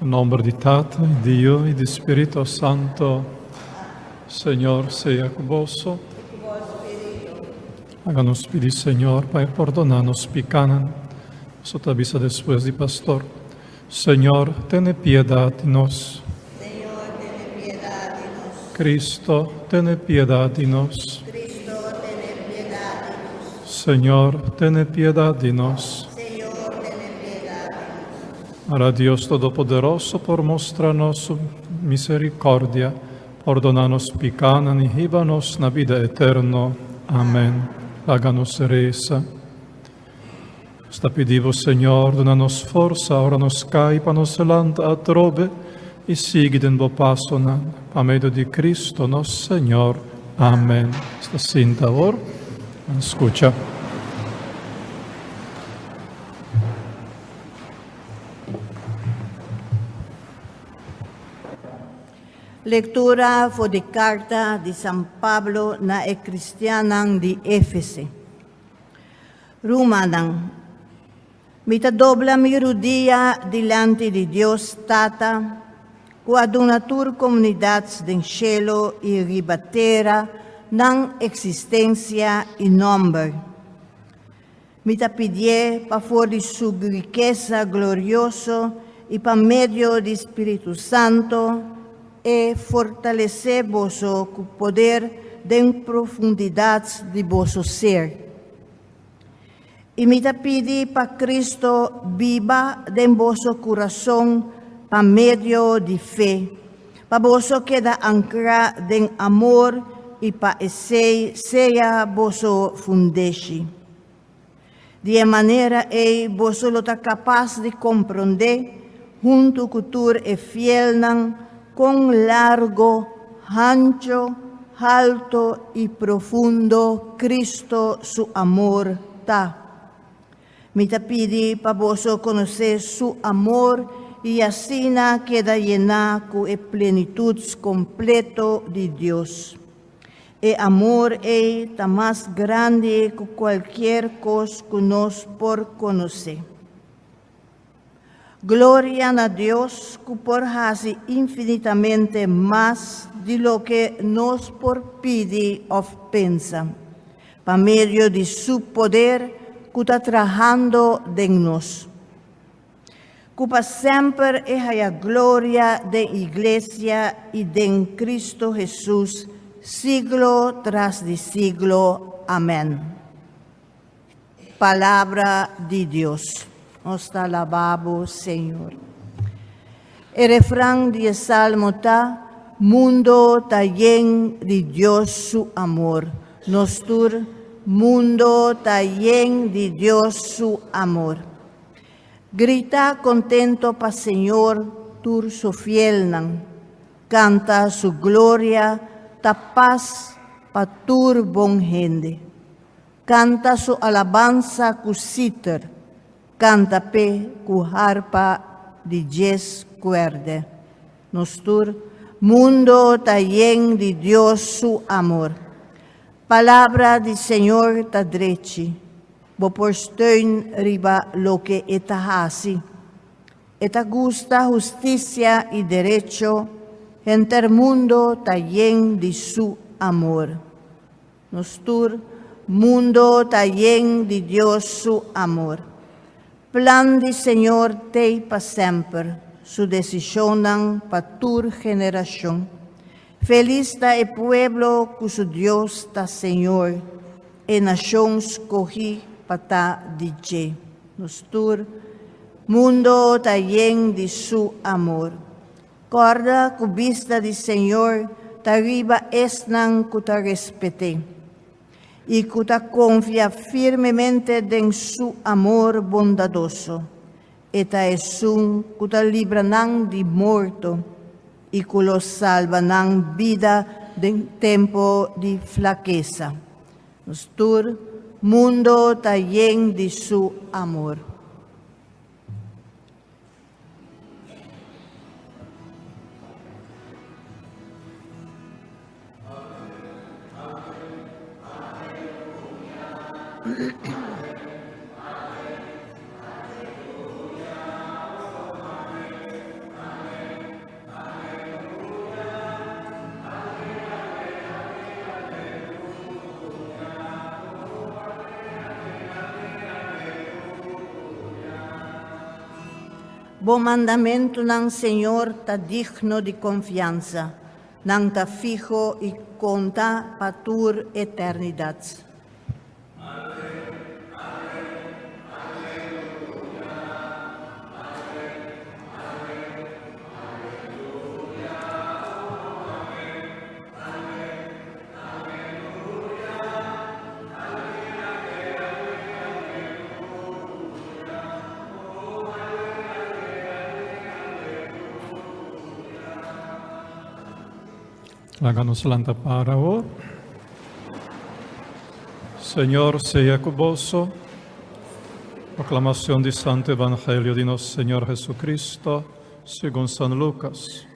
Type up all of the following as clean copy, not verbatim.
En nombre di Tata, y di Yu, y di Spirito Santo, Señor sea cu boso. Laga nos pidi Señor pa e pordona nos picanan. Boso ta bisa despues di pastor, Señor, tene piedad di nos. Señor, tene piedad di nos. Cristo, tene piedad di nos. Cristo, tene piedad di nos. Señor, tene piedad di nos. Señor, tene piedad di nos. Ora Dios Todopoderoso por mustra nos su misericordia, pordona nos picanan y hiba nos na bida eterno. Amen. Laga nos resa. Nos ta pidi bo, Señor, duna nos forsa ora nos cai pa nos lanta atrobe y sigui den bo pasonan. Pa medio di Cristo nos Señor. Amen. Nos ta sinta awor. Scucha. Lectura for di carta di San Pablo na e cristiannan di Efese. Rumannan, mi ta dobla mi rudia dilanti di Dios Tata, ku a duna tur komunidat den shelu i riba tera nan eksistensia i nòmber. Mi ta pidié pa for di su rikesa glorioso i pa medio di Spiritu Santu e fortalesé boso ku poder den profundidat di boso ser. I mi ta pidi pa Cristo biba den boso kurason pa medio di fe, pa boso keda ankrá den amor i pa esei sea boso fundeshi. Di e manera ei boso lo ta kapas di komprondé, huntu ku tur e fielnan, kon largo, hancho, halto i profundo Cristo su amor ta. Mi ta pidi pa boso konosé su amor i asina keda yená ku e plenitut kompleto di Dios. E amor ei ta mas grandi ku kualkier kos ku nos por konosé. Gloria na Dios ku por hasi infinitamente mas di loke nos por pidi òf pensa, pa medio di su poder ku ta trahando den nos. Ku pa semper e haya gloria den iglesia i den Cristo Hesus, siglo tras di siglo. Amèn. Palabra di Dios. Nos ta alabá bo, Señor. E refran di e salmo ta, Mundo ta yen di Dios su amor. Nos tur, Mundo ta yen di Dios su amor. Grita contento pa Señor tur su fielnan. Canta su gloria, ta pas pa tur bon hende. Kanta su alabansa ku siter, kanta p'e ku harpa di djes kuèrdè. Nos tur, mundo ta yen di Dios su amor. Palabra di Señor ta drechi, bo por steun riba loke e ta hasi. E ta gusta hustisia i derecho, henter mundo ta yen di su amor. Nos tur, mundo ta yen di Dios su amor. Plan di Señor t'ei pa semper, su desishonnan pa tur generashon. Felis ta e pueblo ku su Dios ta Señor, e nashon skohí pa ta di dje. Nos tur, mundo ta yen di su amor. Kòrda ku bista di Señor ta riba esnan ku ta respet'é i ku ta konfia firmemente den su amor bondadoso. E ta esun ku ta libra nan di morto i ku lo salba nan bida den tempu di flakesa. Nos tur, mundo ta yen di su amor. Bo mandamentunan, Señor, ta digno di konfiansa. Nan ta fiho i konta pa tur eternidat. Laga nos lanta para awor. Señor sea ku boso. Proclamación di Santo Evangelio di nos Señor Jesucristo, segun San Lucas.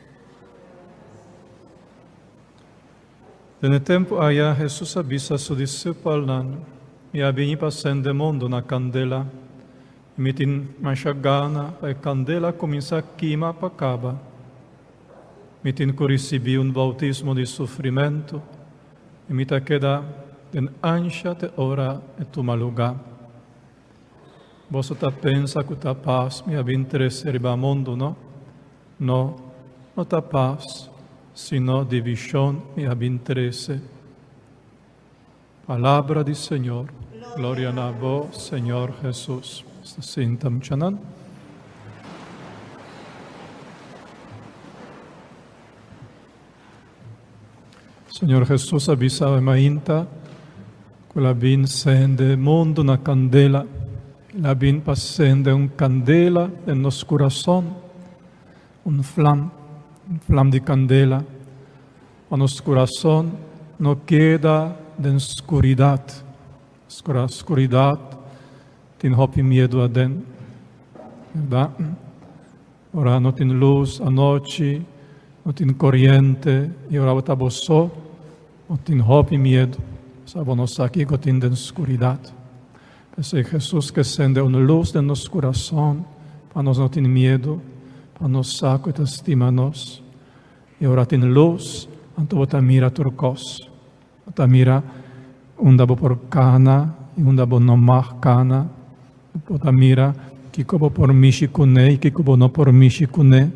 Den e tempu aya Hesus a bisa su disipelnan, Mi a bini pa sende mundu na kandela, i mi tin masha gana pa e kandela kuminsá kima pa kaba. Mi tin ku risibí un boutismo di sufrimentu, i mi ta keda den ansha te ora e tuma lugá. Boso ta pensa ku ta pas mi a bin trese riba mundu, no? No, no ta pas, sino divishon mi a bin trese. Palabra di Señor. Gloria na bo, Señor Jesus. Sinta muchanan. Señor Jesus a bisa awe mainta ku el a bin sende mundu na kandela. El a bin pa sende un kandela den nos kurason, un flam, un flam di kandela, pa nos kurason no keda den skuridat. Skuridat tin hopi miedu aden, bèrdat? Ora no tin lus anochi, no tin koriente i ora bo ta bo so, bo tin hopi miedu, pasobra bo no sa kiko tin den skuridat. P'esei Hesus ke sende un lus den nos kurason pa nos no tin miedu, pa nos sa ku e ta stima nos. I ora tin lus, anto bo ta mira tur kos. Bo ta mira unda bo por kana i unda bo no mag kana. Bo ta mira kiko bo por mishi kuné i kiko bo no por mishi kuné.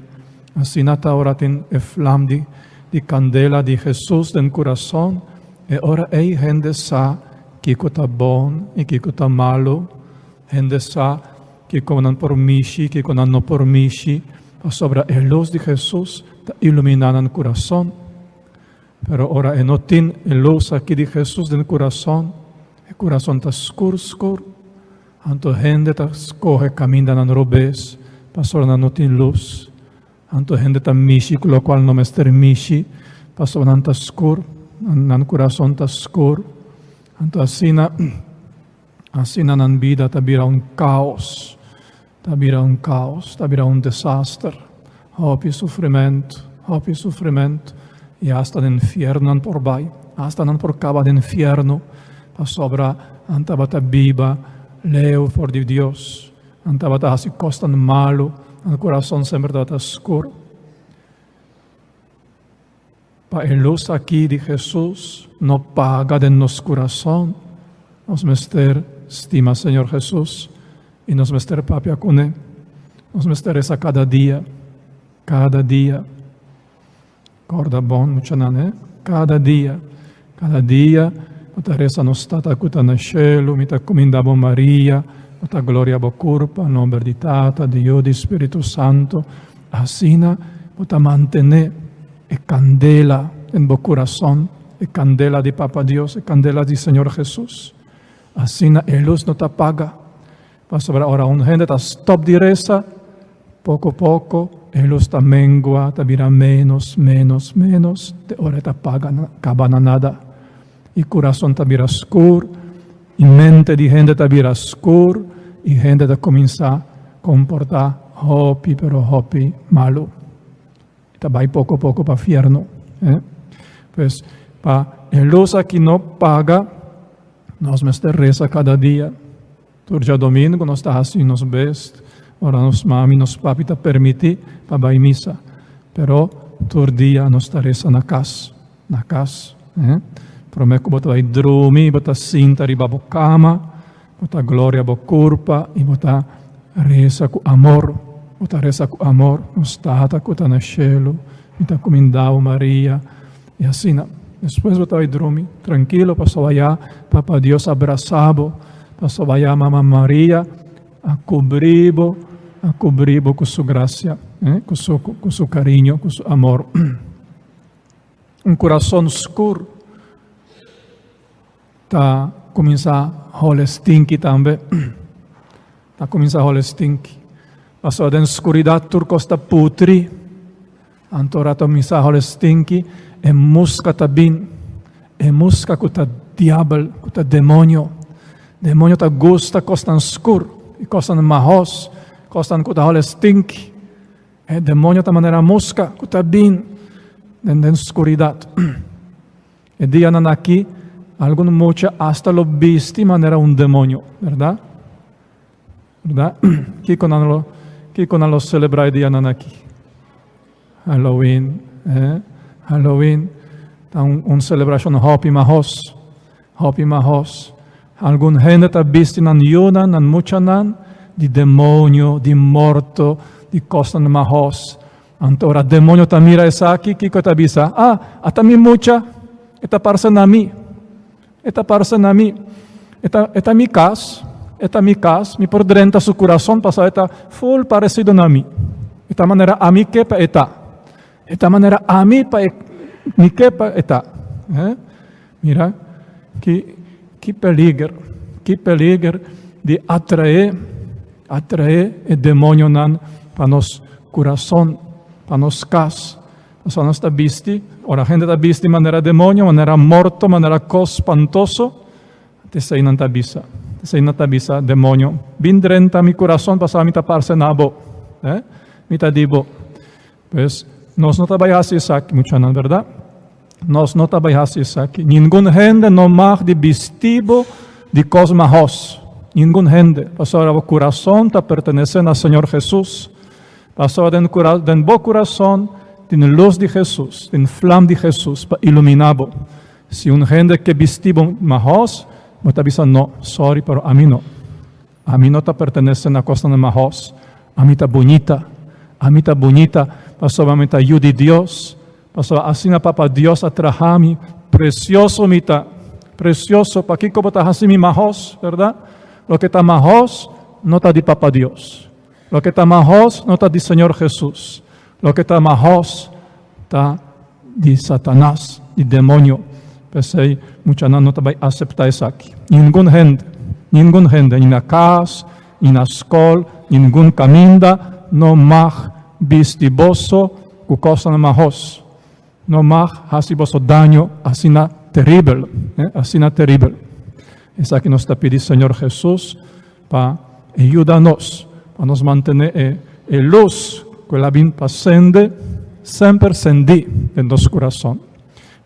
Asina ta ora tin e flam di di kandela di Hesus den kurason, e ora ei hende sa kiko ta bon i kiko ta malu. Hende sa kiko nan por mishi, kiko nan no por mishi, pasobra e lus di Hesus ta iluminá nan kurason. Pero ora e no tin e lus aki di Hesus den kurason, e kurason ta skur skur. Anto hende ta skohe kamindanan robes pasobra nan no tin lus. Anto hende ta mishi ku lokual no mester mishi pasobra nan ta skur, nan kurason ta skur. Anto asina, asina nan bida ta bira un kaos, ta bira un kaos, ta bira un desaster. Hopi sufrimentu, hopi sufrimentu, i asta den infierno nan por bai, asta nan por kaba den infierno, pasobra nan tabata biba leu for di Dios, nan tabata hasi kosnan malu, nan kurason semper tabata skur. Pa e lus aki di Hesus no paga den nos kurason, nos mester stima Señor Hesus i nos mester papia kuné. Nos mester resa kada dia, kada dia. Kòrda bon, muchanan, he? Kada dia, kada dia bo ta resa nos Tata ku ta na shelu, mi ta kuminda bo Maria, bo ta gloria bo kurpa, nòmber di Tata, di Yu, di Spiritu Santu. Asina bo ta mantené e kandela den bo kurason, e kandela di Papa Dios, e kandela di Señor Hesus. Asina e lus no ta paga. Pasobra ora un hende ta stòp di resa, poko poko e lus ta mengua, ta bira ménos, ménos, ménos, te ora e ta paga, kaba na nada. I kurason ta bira skur, i mente di hende ta bira skur, i hende ta kuminsá komportá hopi pero hopi malu. E ta bai poko poko pa fiernu. Pues, pa e lus aki no paga, nos mester resa kada dia. Tur djadomingo nos ta hasi nos best, ora nos mami, nos papi ta permití pa bai misa. Pero tur dia nos ta resa na kas, na kas. Eh. Promé ku bo ta bai drumi, bo ta sinta riba bo kama, bo ta gloria bo kurpa i bo ta resa ku amor. Bo ta resa ku amor, Nos Tata ku ta na shelu, mi ta kumindá bo Maria, i asina. Despues bo ta bai drumi trankilo pasobra ya Papa Dios a brasá bo, pasobra ya Mama Maria a kubrí bo, a kubrí bo ku su grasia, ku su ku su kariño, ku su amor. Un kurason skur ta kuminsá hole stinki tambe. Ta kuminsá hole stinki. Pasobra den skuridat tur kos ta putri. Anto ora ta kuminsá hole stinki, e muska ta bin. E muska ku ta diabel, ku ta demonio. Demonio ta gusta kosnan skur i kosnan mahos, kosnan ku ta hole stinki. E demonio ta manera muska ku ta bin den den skuridat. E dianan aki, algun mucha asta lo bisti manera un demonio, berdad? Berdad? Kiko nan lo, kiko nan lo celebra e dianan aki? Halloween, eh? Halloween ta un, un celebracion hopi mahos, hopi mahos. Algun hende ta bisti nan yunan, nan muchanan, di demonio, di morto, di cosnan mahos. Anto ora demonio ta mira esaki, kiko e ta bisa? Ah, ata mi mucha, e ta parse na mi. E ta parse na mi. E ta, e ta mi kas, e ta mi kas, mi por drenta su kurason pasobra e ta ful paresido na mi. E ta manera ami ke pa e ta. E ta manera ami pa e, mi ke pa e ta. Eh? Mira, ki, ki peliger, ki peliger di atraé, atraé e demonionan pa nos kurason, pa nos kas. Pasobra nos ta bisti, ora hende ta bisti manera demonio, manera morto, manera kos spantoso, esei nan ta bisa. Esei nan ta bisa demonio, bin drenta mi kurason pasobra mi ta parse na bo. Eh? Mi ta di bo. Pues, nos no ta bai hasi esaki, muchanan, bèrdat? Nos no ta bai hasi esaki. Ningun hende no mag di bisti bo di kos mahos. Ningun hende. Pasobra bo kurason ta pertenesé na Señor Hesus. Pasobra den kura, den bo kurason tin lus di Hesus, tin flam di Hesus pa iluminá bo. Si un hende ke bisti bo mahos, bo ta bisa no, sorry, pero ami no. Ami no ta pertenesé na kosnan mahos. Ami ta bunita. Ami ta bunita pasobra mi ta yu di Dios. Pasobra asina Papa Dios a traha mi. Presioso mi ta. Presioso. Pakiko bo ta hasi mi mahos, bèrdat? Loke ta mahos no ta di Papa Dios. Loke ta mahos no ta di Señor Hesus. Loke ta mahos ta di Satanas, di demonio. P'esei muchanan no ta bai aseptá esaki. Ningun hende, ningun hende, ni na kas, ni na skol, ningun kaminda no mag bisti boso ku kosnan mahos. No mag hasi boso daño asina teribel, asina teribel. Esaki nos ta pidi Señor Hesus pa e yuda nos, pa nos mantené e e lus ku el a bin pa sende, semper sendí den nos kurason.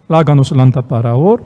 Laga nos lanta para awor.